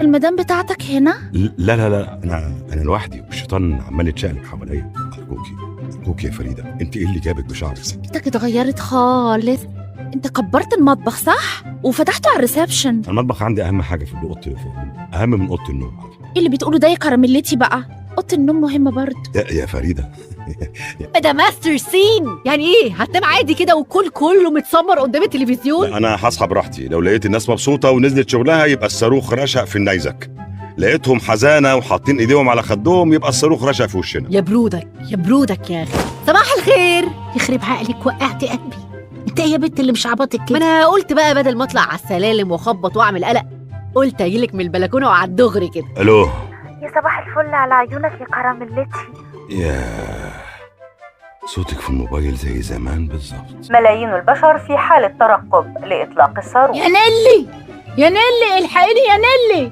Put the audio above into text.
المدام بتاعتك هنا؟ لا لا لا، انا لوحدي والشيطان عمال يتشقلب حواليا. ارجوكي ارجوكي يا فريده، انت ايه اللي جابك بشعرك؟ انت اتغيرت خالص، انت كبرت المطبخ صح؟ وفتحته على ال reception. المطبخ عندي اهم حاجة في اوضتي، اهم من اوضة النوم. ايه اللي بتقوله ده يا كراميلتي بقى؟ اوضة النوم مهمة برضه. يا فريده. ده master scene. يعني ايه هتنام عادي كده وكل كله متسمر قدام التلفزيون؟ لا، انا هصحى براحتي. لو لقيت الناس مبسوطة ونزلت شغلها يبقى الصاروخ رشق في النيزك، لقيتهم حزانه وحاطين ايديهم على خدهم يبقى الصاروخ رشق في وشنا. يا برودك يا برودك يا اخي. صباح الخير. يخرب عقلك، وقعت قلبي. انت ايه يا بنت اللي مش عبطك ما كده؟ انا قلت بقى بدل ما اطلع على السلالم واخبط واعمل قلق، قلت اجيلك من البلكونه وعلى الدغري كده. الو. يا صباح الفل على عيونك يا كراميلتي. يا صوتك في الموبايل زي زمان بالظبط. ملايين البشر في حالة ترقب لإطلاق الصاروخ. يا نيلي يا نيلي، الحقيني يا نيلي.